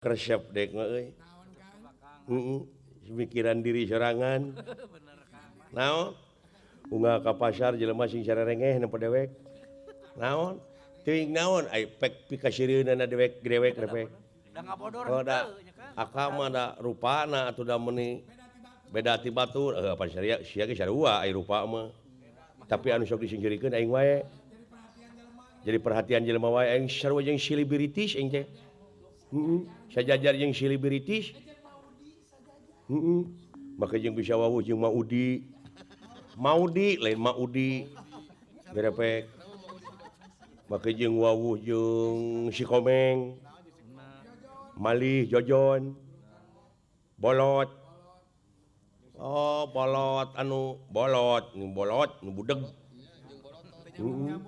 Resep dek mah euy. Heeh, mikiran diri sorangan. Naon? Unggal ka pasar jelema sing sarerengeh nempo dewek. Naon? Teuing naon ai pek pikasirieunana dewek dewek repek. Da ngabodor Oh, da henteu nya Kang. Akang mah da rupana atuh da meuni beda ti batur, heuh pan sia sia ge sarua ai rupa mah. Tapi anu sok disingcirikeun aing wae. Jadi perhatian jelema wae aing sarua jeung selebritis aing teh. Heeh, sajajar jeung selebritis. Heeh. Make jeung bisa wawuh jeung Maudi. Maudi lain Maudi. Gerepek. Make jeung wawuh jeung si Komeng. Malih Jojon. Bolot. Oh, bolot anu bolot, nu bolot nu budeg. Heeh.